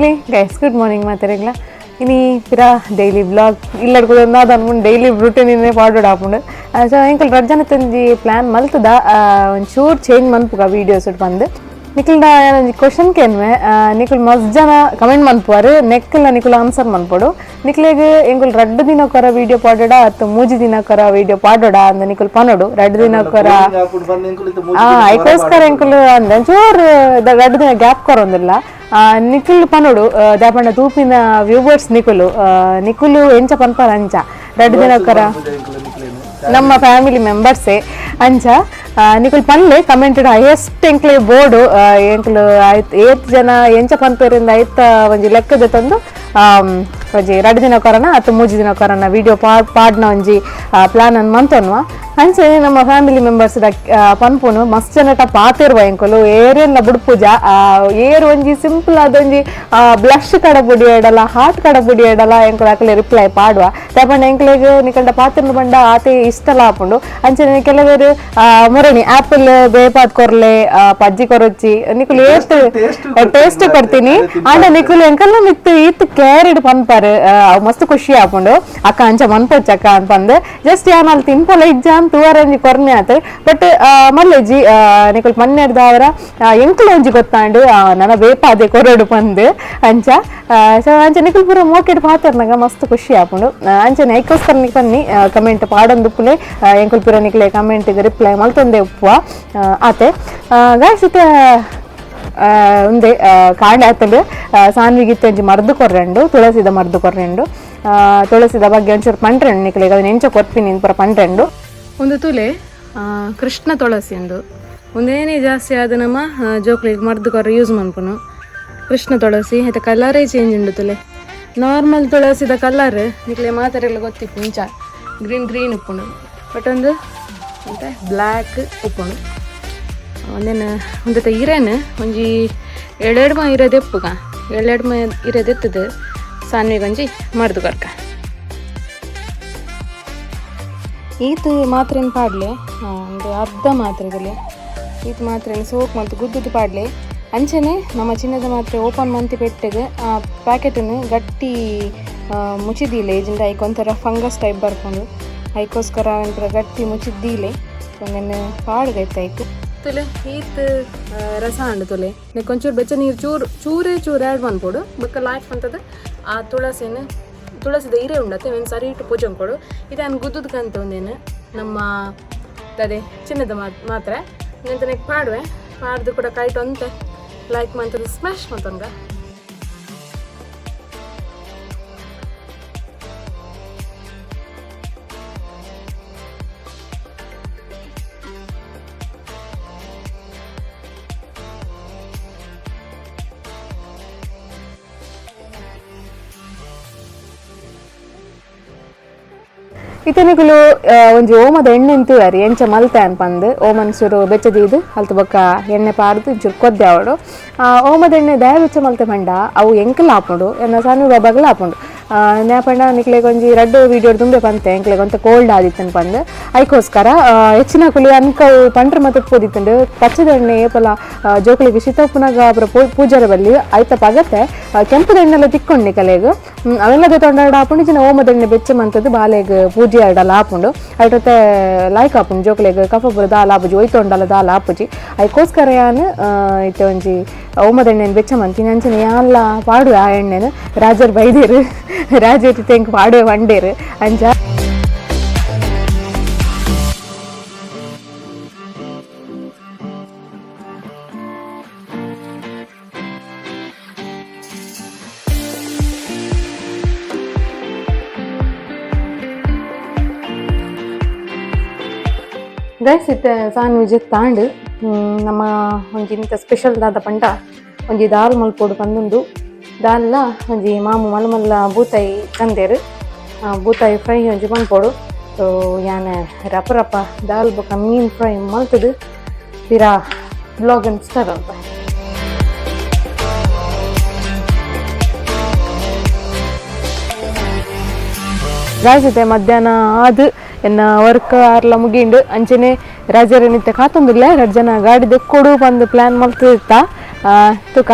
Family guys good morning ಮಾತಾಡಿಲ್ಲ ಇನಿ ಪಿರಾ daily blog ಇಲ್ಲಡ್ಕೊದ ಮುಂದೆ ಡೈಲಿ ರೂಟೀನ್ ಪಾಡೋಡ್ ಆಪುಂಡು. ಸೊ ಎಂಕಲ್ ರಡ್ಜನ ತಂಜಿ ಪ್ಲಾನ್ ಮಲ್ತದ ಒಂಚೂರು ಚೇಂಜ್ ಮನ್ಪುಗ ವೀಡಿಯೋಸ್ ಬಂದು ನಿಖಲ್ಡ ಒಂಜಿ ಕ್ವಶನ್ ಕೇನ್ವೆ. ನಿಕುಲ್ ಮಸ್ತ್ ಜನ ಕಮೆಂಟ್ ಮನ್ಪುವಾರು, ನೆಕ್ಕಲ್ಲ ನಿಕುಲ್ ಆನ್ಸರ್ ಮನ್ಪೊಡು. ನಿಕ್ಲೆಗ್ ಎಂಕುಲ್ ರಡ್ಡ್ ದಿನಕ್ಕೊರ ವೀಡಿಯೋ ಪಾಡೋಡ ಅತ್ತು ಮೂಜಿ ದಿನಕ್ಕೊರ ವೀಡಿಯೋ ಪಾಡೋಡ ಅಂದ ನಿಕುಲ್ ಪನೊಡು. ರಡ್ಡ್ ದಿನಕ್ಕೊರ ಐಕೋಸ್ಕರ ಎಂಕುಲು ಅಂದ ಒಂಚೂರು ರಡ್ಡ್ ದಿನ ಗ್ಯಾಪ್ ಕೊರೊಂದಿಲ್ಲ. ನಿಖಿಲ್ ಪನೊಡು ದಾಪಂಡ ತೂಪಿನ ವ್ಯೂವರ್ಸ್ ನಿಕುಲು ನಿಕುಲು ಎಂಚ ಪನ್ಪಾರ ಅಂಚ ರಡ್ಡ್ ದಿನಕ್ಕೊರ ನಮ್ಮ ಫ್ಯಾಮಿಲಿ ಮೆಂಬರ್ಸೇ ಅಂಚ ನಿಕುಲ್ ಪನ್ಲೆ ಕಮೆಂಟ್ ಹೈಯೆಸ್ಟ್ ಎಂಕ್ಲೆ ಬೋರ್ಡು ಎಂಕ್ಲು ಆಯ್ತು ಏತ್ ಜನ ಎಂಚ ಪನ್ಪೇರಿಂದ ಐತ ಒಂಜಿ ಲೆಕ್ಕದ ತಂದು ಒಂಜಿ ರಡ್ಡ್ ದಿನ ಕೊರನ ಅತ್ತು ಮೂಜಿ ದಿನ ಕೊರನ ವಿಡಿಯೋ ಪಾಡ್ನ ಒಂಜಿ ಪ್ಲಾನ್ ಅನ್ನು ಮಂತೊನ್ವ. ಅಂಚನೆ ನಮ್ಮ ಫ್ಯಾಮಿಲಿ ಮೆಂಬರ್ಸ್ ಪನ್ಪುನು ಮಸ್ತ್ ಜನಟ ಪಾತೆರುವ ಎಂಕುಲು ಏರೆಲ್ಲ ಬುಡ್ಪೂಜ ಏರ್ ಒಂಜಿ ಸಿಂಪಲ್ ಆದೊಂಜಿ ಬ್ಲಶ್ ಕಡ ಬುಡಿ ಎಡಲ ಹಾರ್ಟ್ ಕಡ ಬುಡಿ ಎಡಲ ಎಂಕುಲು ಅಕಲೆ ರಿಪ್ಲೈ ಪಾಡುವ. ತಪಂಡ ಎಂಕ್ಲೆಗ್ ನಿಕಲ್ಡ ಪಾತೆರ್ನ ಬಂಡ ಆತೆ ಇಷ್ಟಲ ಆಪುಂಡು. ಅಂಚನೆ ಕೆಲವರು ಮುರಣಿ ಆಪಲ್ ಬೇಪಾದ್ ಕೊರ್ಲೆ ಪಜ್ಜಿ ಕೊರೊಚ್ಚಿ ನಿಕುಲು ಏತ್ ಟೇಸ್ಟ್ ಕೊಡ್ತೀನಿ ಆಂಡ ನಿಕುಲು ಎಂಕಲ್ಲ ಮಿತ್ತು ಈತ್ ಕೇರಿಡ್ ಪನ್ಪಾರು ಅವು ಮಸ್ತ್ ಖುಷಿ ಆಪುಂಡು. ಅಕ್ಕ ಅಂಚ ಮನ್ಪೊಚ್ಚ ಅಕ್ಕ ಅನ್ಪಂದು ಜಸ್ಟ್ ಯಾನ್ ಅಲ್ಲಿ ತಿನ್ಪಲ ಇಜ್ಜ ಅಂತ ತೂವರಂಜಿ ಕೊರ್ನೆ ಆತ. ಬಟ್ ಮಲ್ಲೆಜ್ಜಿ ನಿಕುಲು ಪನ್ನೆರ್ದಾವರ ಎಂಕುಲು ಒಂಜಿ ಗೊತ್ತಾಂಡು ನನ ಬೇಪಾದೆ ಕೊರಡು ಪಂದು ಅಂಚ. ಸೊ ಅಂಚ ನಿಕುಲು ಪೂರ ಮೋಕೆಡ್ ಪಾತೆರ್ನಾಗ ಮಸ್ತ್ ಖುಷಿ ಆಪುಂಡು. ಅಂಚನೆ ಐಕೋಸ್ಕರ ನಿಕ್ ಪನ್ನಿ ಕಮೆಂಟ್ ಪಾಡೊಂದು ಉಪ್ಪುಲೆ ಎಂಕುಲು ಪೂರ ನಿಕ್ಲೆ ಕಮೆಂಟ್ ರಿಪ್ಲೈ ಮಲ್ತೊಂದೇ ಉಪ್ಪುವ ಆತೆ. ಗಾಯ್ಸ್ ಇತ್ತೆ ಉಂದೆ ಕಾಂಡೆ ಆತಂಡು ಸಾನ್ವಿಗಿತ್ತೆ ಒಂಜಿ ಮರ್ದು ಕೊರ್ರೆಂಡು, ತುಳಸಿದ ಮರ್ದು ಕೊರ್ರೆಂಡು. ತುಳಸಿದ ಬಗ್ಗೆ ಒಂಚೂರು ಪಂಡ್ರೆಂಡು ನಿಕ್ಲೆಗ್ ಅದನ್ನ ಎಂಚ ಕೊರ್ಪಿನಿ ಪೂರ ಪಂಡ್ರೆಂಡು. ಒಂದು ತುಲೆ ಕೃಷ್ಣ ತುಳಸಿ ಎಂದು ಒಂದೇನೇ ಜಾಸ್ತಿ ಆದ ನಮ್ಮ ಜೋಕ್ಲಿಗೆ ಮರ್ದು ಕೊರ್ರೆ ಯೂಸ್ ಮನ್ಪುನು ಕೃಷ್ಣ ತುಳಸಿ. ಆಯ್ತಾ ಕಲರೇ ಚೇಂಜ್ ಉಂಡು ತುಲೆ. ನಾರ್ಮಲ್ ತುಳಸಿದ ಕಲರ್ ನಿಕ್ಲೆ ಮಾತಾರೆಲ್ಲ ಗೊತ್ತಿಪ್ಪು ಇಂಚ ಗ್ರೀನ್ ಗ್ರೀನ್ ಉಪ್ಪುಂಡು, ಬಟ್ ಒಂದು ಮತ್ತೆ ಬ್ಲ್ಯಾಕ್ ಉಪ್ಪುಂಡು. ಒಂದೇನು ಒಂದತ್ತ ಇರೇನು ಒಂಜಿ ಏಳೆರಡು ಮ ಇರೋದೆಪ್ಪುಗ ಏಳೆರಡು ಮ ಇರೋದೆತ್ತದು ಸಾನ್ವಿಗೊಂಜಿ ಮರ್ದು ಕೊರ್ಕ. ಈತ್ ಮಾತ್ರೆನ್ ಪಾಡ್ಲೆ ಒಂದು ಅರ್ಧ ಮಾತ್ರೆದಲ್ಲಿ ಈತ್ ಮಾತ್ರೆನ್ ಸೋಕ್ ಮತ್ತು ಗುದ್ದುದು ಪಾಡ್ಲೆ. ಅಂಚನೆ ನಮ್ಮ ಚಿನ್ನದ ಮಾತ್ರೆ ಓಪನ್ ಮಂತಿ ಪೆಟ್ಟೆಗೆ ಆ ಪ್ಯಾಕೆಟನ್ನು ಗಟ್ಟಿ ಮುಚ್ಚಿದೀಲೆ ಇಜಿಂಡ ಐಕ್ ಒಂಥರ ಫಂಗಸ್ ಟೈಪ್ ಬರ್ಕೊಂಡು ಐಕೋಸ್ಕರ ಒಂಥರ ಗಟ್ಟಿ ಮುಚ್ಚಿದ್ದೀಲೆ ಒಂದನ್ನು ಪಾಡ್ಗೈತೆ ಐಕ್. ತುಲೆ ಈತ್ ರಸ ಅಂಡು ತುಲೆ ನೆಕ್ ಒಂಚೂರು ಬೆಚ್ಚ ನೀರು ಚೂರು ಚೂರೇ ಚೂರು ಆ್ಯಡ್ ಮನ್ಪೊಡು. ಬೊಕ್ಕ ಲಾಯ್ಕ್ ಪಂತದ ಆ ತುಳಸಿನ ತುಳಸಿದ ಇರೆ ಉಂಡತ್ತೆ ಒಂದು ಸರಿ ಇಟ್ಟು ಪೂಜೆ ಕೊಡು. ಇದನ್ನು ಗುದ್ದುದು ಕಂತ ಒಂದೇನು ನಮ್ಮ ಅದೇ ಚಿನ್ನದ ಮಾತ್ರೆ ನೆಂತನೆಕ್ ಪಾಡುವೆ. ಪಾಡ್ದು ಕೂಡ ಕೈಟ್ ಒಂತೆ ಲೈಕ್ ಮಂತದ ಸ್ಮ್ಯಾಶ್ ಮಂತೊನ್ಗ. ಇತನಿಕುಲು ಒಂಜಿ ಓಮದ ಎಣ್ಣೆ ತೂಯರಿ ಎಂಚ ಮಲ್ತೆ ಅನ್ಪಂದು ಓಮನ್ ಸುರು ಬೆಚ್ಚದೀದು ಅಲ್ತು ಬೊಕ್ಕ ಎಣ್ಣೆ ಪಾಡ್ದು ಒಂಚೂರು ಕೊದ್ದೆ ಅವಡು. ಓಮದ ಎಣ್ಣೆ ದಯ ಬೆಚ್ಚ ಮಲ್ತೆ ಪಂಡ ಅವು ಎಂಕಲ್ ಆಪುಂಡು, ಎನ್ನ ಸಣ್ಣ ಬಾಬಾಗ್ಲ ಆಪುಂಡು. ನ್ಯಾ ಪಂಡ ನಿಕ್ಲೆಗ್ ಒಂಜಿ ರಡ್ಡ್ ವೀಡಿಯೋ ತುಂಬೆ ಪಂತೆ ಎಂಕ್ಲೆಗ್ ಒಂತೆ ಕೋಲ್ಡ್ ಆದಿತ್ತನ್ ಪಂದ್ ಐಕೋಸ್ಕರ ಹೆಚ್ಚಿನ ಕುಲಿ ಅನ್ಕವು ಪಂಡ್ರ ಮತ್ತೆ ಪೋದಿತ್ತುಂಡು. ಪಚ್ಚದ ಎಣ್ಣೆ ಏಪಲ ಜೋಕುಲಿಗೆ ಶೀತ ಉಪ್ಪುನಾಗ ಪೂರ ಪೂಜಾರೆ ಬಲ್ಲಿ ಐತ ಪಗತೆ ಕೆಂಪುದ ಎಣ್ಣೆಲ್ಲ ತಿಕ್ಕೊಂಡು ನಿಕಲೆಗ್ ಅವೆಲ್ಲ ತೊಂಡ ಆಪುಂಡು. ಇಜಿನ ಓಮದ ಎಣ್ಣೆ ಬೆಚ್ಚ ಮಂತದ್ದು ಬಾಲೆಗ್ ಪೂಜೆ ಆಡಲ ಆಪುಂಡು. ಐಟೊತ್ತೆ ಲಾಯ್ಕ್ ಆಪುಂಡು ಜೋಕುಲೆಗ್ ಕಫ ಪೂರ ದಾಲ ಆಪುಜಿ, ಒಯ್ತೊಂಡಲ ದಾಲ ಆಪುಜಿ. ಐಕೋಸ್ಕರ ಯಾನ್ ಇತ್ತೆ ಒಂಜಿ ಓಮದ ಎಣ್ಣೆನ್ ಬೆಚ್ಚ ಮಂತಿನಿ. ಅಂಚನೆ ಯಾನ್ಲ ಪಾಡುವೆ ಆ ಎಣ್ಣೆನ್. ರಾಜರ್ ಬೈದೇರು, ರಾಜರ್ ತೆಂಕ್ ಪಾಡುವೆ ವಂಡೇರು ಅಂಚ. ಗೈಸ್ ಇತ್ತೆ ಸಾನ್ವಿಜ್ ತಾಂಡ್ ನಮ್ಮ ಒಂಜಿ ಇಂತ ಸ್ಪೆಷಲ್ ದಾದ ಪಂಡ ಒಂಜಿ ದಾಲ್ ಮಲ್ಪೊಡು ಪಂದುಂಡು. ದಾಲ್ಲ ಒಂಜಿ ಮಾಮು ಮಲ್ಲ ಮಲ್ಲ ಬೂತಾಯಿ ತಂದೇರು, ಬೂತಾಯಿ ಫ್ರೈ ಒಂಜಿ ಮನ್ಪೊಡು. ಸೊ ಯಾನ್ ರಪ ರಪ ದಾಲ್ ಬೊಕ ಮೀನ್ ಫ್ರೈ ಮಲ್ತದು ಪಿರಾ ಬ್ಲಾಗ್ ಸ್ಟಾರ್ಟ್ ಅಂತ. ಗಾಯ್ಸ್ ಇತ್ತೆ ಮಧ್ಯಾಹ್ನ ಆದ್ ಎನ್ನ ವರ್ಕ್ ಆರ್ಲ ಮುಗಿಂಡು. ಅಂಚನೆ ರಾಜರ ನಿತ್ಯ ಕಾತೊಂದಿಲ್ಲ ರಡ್ಡ್ ಜನ ಗಾಡಿ ದೆಕ್ಕೊಡು ಪಂದ್ ಪ್ಲಾನ್ ಮಲ್ತಿತ್ತ ತುಕ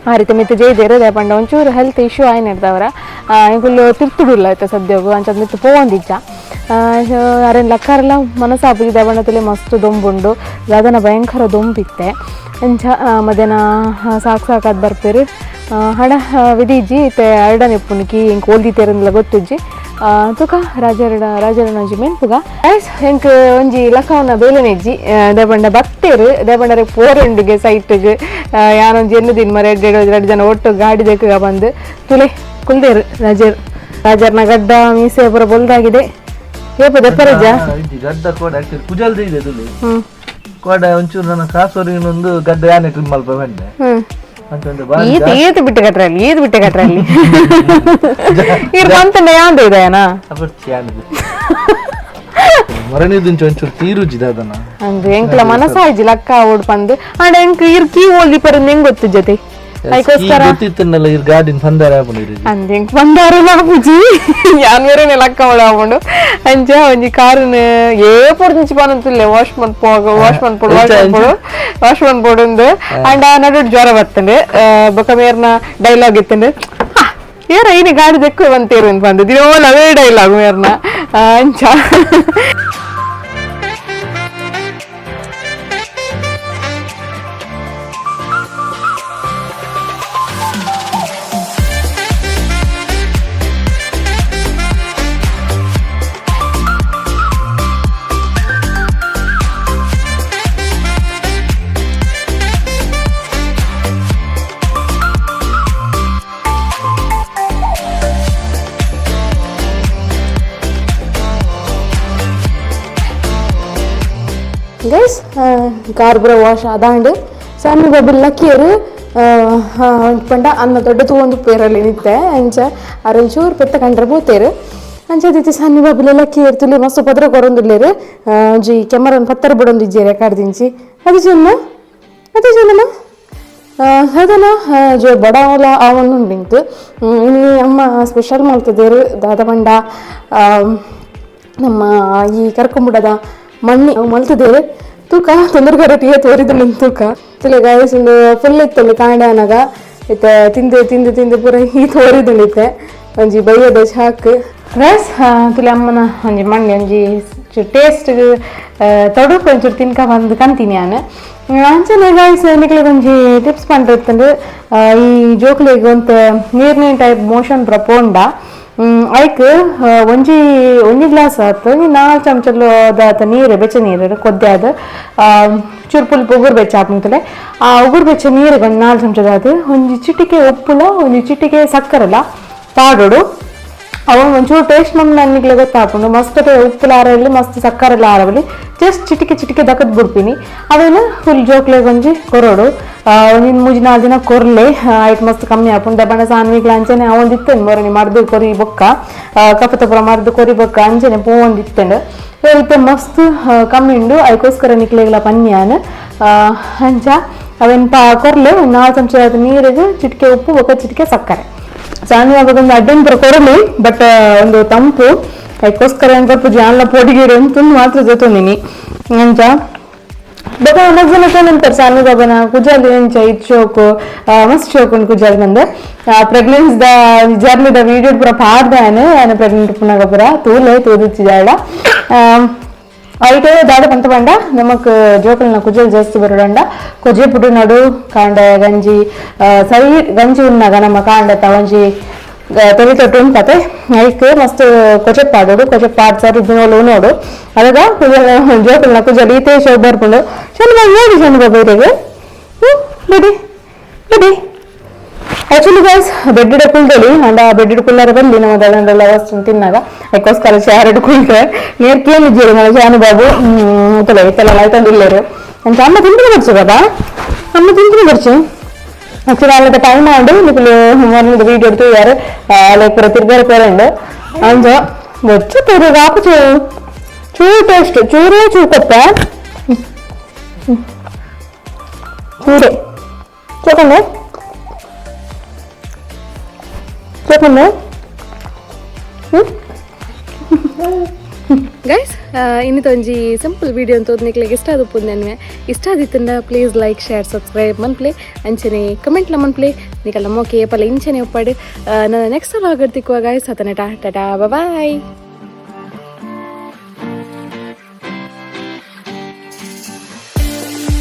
ಆ ರೀತಿ ಮಿತ್ತು ಜೈದೇರು ದಾಯೆ ಒಂಚೂರು ಹೆಲ್ತ್ ಇಶ್ಯೂ ಆಯ್ನಿರ್ದವರ ಎಂಕುಲು ತಿರ್ತುಡುಲ್ಲ ಆಯ್ತಾ ಸದ್ಯಗು ಅಂಚದ ಮಿತ್ತು ಪೋವೊಂದಿಜ್ಜ ಅರೆನ್ ಲಕ್ಕಾರೆಲ್ಲ ಮನಸ್ಸಾಪುಜಿ ದಾಯೆ ತುಲೆ ಮಸ್ತ್ ದೊಂಬುಂಡು ದಾದನ ಭಯಂಕರ ದೊಂಬಿತ್ತೆ ಅಂಚ ಮಧ್ಯಾಹ್ನ ಸಾಕು ಸಾಕಾದ್ ಬರ್ಪೇರು ಹಣ ವಿಧಿಜ್ಜಿ ಇತ್ತೆ ಅರಡನೆ ಇಪ್ಪುನು ಕಿ ಎಂಕ್ ಓಲ್ದಿತ್ತೇರಂದ್ಲ ಗೊತ್ತುಜ್ಜಿ ತುಕ ರಾಜರಡ ರಾಜರಣ ಒಂಜಿ ಮೆನ್ಪುಗ ಎಂಕ್ ಒಂಜಿ ಲಕ್ಕವನ ಬೇಲೆನೆಜ್ಜಿ ದೇಪಂಡ ಬತ್ತೇರು ದೇಪಂಡರೆ ಪೋರುಂಡುಗೆ ಸೈಟ್ಗ್ ಯಾನೊಂಜಿ ಎನ್ನು ದಿನ ಮರ ಎರಡು ಎರಡು ಜನ ಒಟ್ಟು ಗಾಡಿ ದೆಕ್ಕಗ ಬಂದು ತುಲೆ ಕುಲ್ದೇರು ರಾಜರ್ ರಾಜರ್ನ ಗಡ್ಡ ಮೀಸೆ ಪೂರ ಬೊಲ್ದಾಗಿದೆ ಏಪ ದೆಪ್ಪರಜ್ಜ ಗಡ್ಡ ಕೋಡ ಕುಜಲ್ದ ಇದೆ ತುಲೆ ಕೋಡ ಒಂಚೂರು ನನ್ನ ಕಾಸೋರಿನೊಂದು ಗಡ್ಡ ಯಾನೆ ಟ್ರಿಮ್ ಮಲ್ಪ ಬಂದೆ ಈತ ಈತ ಬಿಟ್ಟು ಕಟ್ರಲ್ಲಿ ಈತ ಬಿಟ್ಟು ಕಟ್ರಲ್ಲಿ ಇರ್ ಬಂತಂಡ ಯಾಂದ ಇದೆಯಾ ಮರಣಿದಿಂಚ ಒಂಚೂರು ತೀರುಜಿದ ಅದನ್ನ ಅಂದ್ ಎಂಕ್ಲ ಮನಸಾಯ್ಜಿ ಲಕ್ಕ ಓಡ್ ಪಂದು ಅಂಡ ಎಂಕ್ ಇರ್ ಕೀ ಓಲ್ದಿ ಪರಂದ್ ಹೆಂಗ್ ಗೊತ್ತು ಜೊತೆ ಐಕೋಸ್ಕರ ಗೊತ್ತಿತ್ತನ್ನಲ್ಲ ಇರ್ ಗಾಡಿನ ಬಂದಾರ ಆಪುಂಡು ಅಂದ್ ಎಂಕ್ ಬಂದಾರ ಬಾಪುಜಿ ಯಾನ್ ಬೇರೆನೆ ಲಕ್ಕ ಒಳ ಆಪುಂಡು ಅಂಚ ಒಂಜಿ ಕಾರುನ್ ಏ ಪೊರ್ದಿಂಚಿ ಪನೊಂತಿಲ್ಲೆ ವಾಶ್ ಮನ್ಪೋಗ ವಾಶ್ ಮನ್ಪೊಡು ವಾಶ್ ಮನ್ಪೊಡು ವಾಶ್ ಮನ್ಪೊಡುಂದು ಅಂಡ ನಡುಟ್ ಜ್ವರ ಬತ್ತಂಡು ಬೊಕ ಮೇರ್ನ ಡೈಲಾಗ್ ಇತ್ತಂಡು ಏರ ಇನಿ ಗಾಡಿ ದೆಕ್ಕು ಬಂತೇರು ಅಂತ ಬಂದು ದಿನೋಲ ಅವೇ ಡೈಲಾಗ್ ಮೇರ್ನ ಅಂಚ ಗೈಸ್ ಕಾರ್ ಪೂರ ವಾಶ್ ಅದಾಂಡ್ ಸಾಮಿ ಬಾಬು ಲಕ್ಕಿಯರು ಪಂಡ ಅನ್ನ ದೊಡ್ಡ ತೂವೊಂದು ಪೇರಲ್ಲಿ ನಿತ್ತೆ ಅಂಚ ಅರಲ್ ಚೂರು ಪೆತ್ತ ಕಂಡ್ರೆ ಪೋತೇರು ಅಂಚ ದಿತ್ತಿ ಸನ್ನಿ ಬಾಬುಲೆ ಲಕ್ಕಿಯರು ತುಲಿ ಮಸ್ತ್ ಪದ್ರ ಕೊರೊಂದುಲ್ಲೇರು ಒಂಜಿ ಕೆಮರನ್ ಪತ್ತರ ಬುಡೊಂದಿಜ್ಜೆರ್ ಎಕಾಡ್ದಿಂಚಿ ಅದು ಚೆನ್ನ ಅದು ಚೆನ್ನಮ್ಮ ಅದನ ಜೋ ಬಡವಲ ಆವೊಂದುಂಡಿಂತು ಇನಿ ಅಮ್ಮ ಸ್ಪೆಷಲ್ ಮಲ್ತದೇರು ದಾದ ಪಂಡ ನಮ್ಮ ಈ ಕರ್ಕೊಂಬುಡದ ಮಣ್ಣಿ ಮಲ್ತದೇರು ತೂಕ ತೊಂದರೆ ಕರಟಿಗೆ ತೋರಿದ ತೂಕ ತುಲೆ ಗಾಯಸ್ ಒಂದು ಫುಲ್ ಇತ್ತಲ್ಲಿ ಕಾಂಡ ಅನಾಗ ಇತ್ತೆ ತಿಂದು ತಿಂದು ತಿಂದು ಪೂರ ಈ ತೋರಿದುಂಡಿತ್ತೆ ಒಂಜಿ ಬಯ್ಯದ ಚಾಕ್ ರೈಸ್ ತುಲೆ ಅಮ್ಮನ ಒಂಜಿ ಮಣ್ಣಿ ಒಂಜಿ ಟೇಸ್ಟ್ ತೊಡುಕು ಒಂಚೂರು ತಿನ್ಕ ಬಂದು ಕಂತೀನಿ ನಾನು ಅಂಚನೆ ಗಾಯ್ಸ್ ನಿಕ್ಲೆಗ್ ಒಂಜಿ ಟಿಪ್ಸ್ ಪಂಡಿತ್ತಂಡು ಈ ಜೋಕ್ಲೆಗ್ ಒಂತೆ ನೀರ್ನ ಟೈಪ್ ಮೋಷನ್ ಪೂರ ಪೋಂಡ ಐಕ್ ಒಂಜಿ ಒಂಜಿ ಗ್ಲಾಸ್ ಆತು ಒಂಜಿ ನಾಲ್ ಚಮಚಲು ದಾತ ನೀರು ಬೆಚ್ಚ ನೀರು ಕೊದ್ದೆ ಅದು ಚೂರು ಪುಲ್ಪು ಉಗುರು ಬೆಚ್ಚ ಆಪುಂತಲೆ ಆ ಉಗುರು ಬೆಚ್ಚ ನೀರಿಗೆ ಒಂದು ನಾಲ್ ಚಮಚದಾತು ಒಂಜಿ ಚಿಟಿಕೆ ಉಪ್ಪುಲ ಒಂಜಿ ಚಿಟಿಕೆ ಸಕ್ಕರೆಲ ಪಾಡೋಡು ಅವ ಒಂಚೂರು ಟೇಸ್ಟ್ ನಮ್ಗೆ ನನಗೆ ಗೊತ್ತಾಪುಂಡು ಮಸ್ತ್ ಉಪ್ಪುಲ ಆರಲಿ ಮಸ್ತ್ ಸಕ್ಕರೆಲ್ಲ ಆರವಲಿ ಜಸ್ಟ್ ಚಿಟಿಕೆ ಚಿಟಿಕೆ ದಕ್ಕದ್ ಬಿಡ್ತೀನಿ ಅವೇನು ಫುಲ್ ಜೋಕ್ಲೆಗ್ ಒಂಜಿ ಕೊರೋಡು ಒಂಜಿ ಮೂಜಿ ನಾಲ್ ದಿನ ಕೊರ್ಲೆ ಐಟ್ ಮಸ್ತ್ ಕಮ್ಮಿ ಆಪುಂಡು ದಬಣ ಸಾನ್ವಿಗ್ಲ ಅಂಚನೆ ಅವೊಂದಿತ್ತೇನೆ ಮೊರನಿ ಮರ್ದು ಕೊರಿ ಬೊಕ್ಕ ಕಫತ ಪೂರ ಮರ್ದು ಕೊರಿ ಬೊಕ್ಕ ಅಂಚನೆ ಪೋವೊಂದಿತ್ತೇನೆ ಇತ್ತೆ ಮಸ್ತ್ ಕಮ್ಮಿ ಉಂಡು ಅದಕ್ಕೋಸ್ಕರ ನಿಕ್ಲೆಗ್ಲ ಪನ್ಯಾನ್ ಅಂಚ ಅವೇನು ಪಾ ಕೊರ್ಲೆ ಒಂದು ನಾಲ್ಕು ಚಮಚ ನೀರಿಗೆ ಚಿಟಿಕೆ ಉಪ್ಪು ಬೊಕ್ಕ ಚಿಟಿಕೆ ಸಕ್ಕರೆ ಸಾನ್ವಿ ಒಂದು ಅಡ್ಡನ್ ಪೂರ ಕೊರಲಿ ಬಟ್ ಒಂದು ತಂಪು ಅದಕ್ಕೋಸ್ಕರ ಏನು ಕೊರ್ಪು ಜಾನ್ಲ ಪೊಡಿಗೀರು ಅಂತಂದು ಮಾತ್ರ ಜೊತೊಂದಿನಿ ಅಂಚ ಬೊಕ ಮಸ್ತ್ ಜನ ಅಂತಾರೆ ಸಾನ್ವಿ ಬಾಬನ ಕುಜಾಲಿ ಅಂಚ ಇದು ಶೋಕು ಮಸ್ತ್ ಶೋಕ್ ಉಂಡು ಕುಜಾಲಿ ನಂದು ಪ್ರೆಗ್ನೆನ್ಸ್ the ಜರ್ನಿದ video ಪೂರ ಪಾಡ್ದಾನೆ ಆಯನ ಪ್ರೆಗ್ನೆಂಟ್ ಪುನಗ ಪೂರ ತೂಲೆ ತೂದಿಚ್ಚಿ ಜಾಡ ಐಟೆ ದಾದ ಪಂತ ಪಂಡ ನಮಕ್ ಜೋಕಲ್ನ ಕುಜಲ್ ಜಾಸ್ತಿ ಬರೋಡಂಡ ಕೊಜೆ ಪುಡು ನಡು ಕಾಂಡ ಗಂಜಿ ಸರಿ ಗಂಜಿ ಉನ್ನಾಗ ನಮ್ಮ ಕಾಂಡ ತವಂಜಿ ತೊಲಿ ತೊಟ್ಟು ಉಂಟತೆ ಐಕ್ ಮಸ್ತ್ ಕೊಜೆ ಪಾಡೋಡು ಕೊಜೆ ಪಾಡ್ ಸರಿ ದಿನೋಲು ನೋಡು ಅದಾಗ ಕುಜಲ್ ಜೋಕಲ್ನ ಕುಜಲ್ ಈತೆ ಶೋ ಬರ್ಪುಂಡು ಶನಿ ನೋಡಿ ಶನಿ ಬಾಬಾ ಬಿಡಿ ಬಿಡಿ actually guys bed ಕುಲ್ದಲಿ ಅಂಡ ಬೆಡ್ ಕುಲ್ಲರೆ ಬಲ್ಲಿ ನಮ್ಮ ದಳಂಡೆಲ್ಲ ವಸ್ತು ತಿನ್ನಾಗ ಅದಕ್ಕೋಸ್ಕರ ಚಾರಡ್ ಕುಲ್ತೆ ನೀರು ಕೇಳಿದ್ದೀರಿ మన ಜಾನು ಬಾಬು ತಲೆ ಇತ್ತಲ್ಲ ಆಯ್ತಂದಿಲ್ಲೇರು ಅಂತ ಅಮ್ಮ ತಿಂದ್ರೆ ಬರ್ಚು ಬಾಬಾ ಅಮ್ಮ ತಿಂದ್ರೆ ಬರ್ಚು ಆಕ್ಚುಲಿ ಅಲ್ಲದ ಟೈಮ್ ಆಂಡು ನಿಕುಲು ಮಾರ್ನಿಂಗ್ ವೀಡಿಯೋ ತೂಯಾರು ಲೈಕ್ ಪೂರ ತಿರ್ಗಾರ ಪೇರಂಡು ಅಂಚ ಬೊಚ್ಚು ತಿರುಗ ಆಪು ಚೂರು ಟೇಸ್ಟ್ ಚೂರೇ ಚೂಕತ್ತ ಚೂರೇ ಚೂಕಂಡೆ ಚೂಕಂಡೆ ಗೈಸ್ ಇನ್ನಿತೊಂಜಿ ಸಿಂಪಲ್ ವೀಡಿಯೋ ಅಂತ ನಿಕ್ಲೆಗ್ ಇಷ್ಟ ಆದುಪ್ಪುಂದೆನ್ವೆ. ಇಷ್ಟ ಆದಿತ್ತಂಡ ಪ್ಲೀಸ್ ಲೈಕ್, ಶೇರ್, ಸಬ್ಸ್ಕ್ರೈಬ್ ಮನ್ಪ್ಲೆ, ಅಂಚನೆ ಕಮೆಂಟ್ಲ ಮನ್ಪ್ಲೆ. ನಿಕಲ್ಲ ಮೋಕೆ ಏಪಲ ಇಂಚನೆ ಉಪ್ಪಡ್. ನನ್ನ ನೆಕ್ಸ್ಟ್ ವ್ಲಾಗ್ ತಿಕ್ಕುವ ಗಾಯ್ಸ್. ಅತನೆ ಟಾಟಾ, ಬಾಯ್.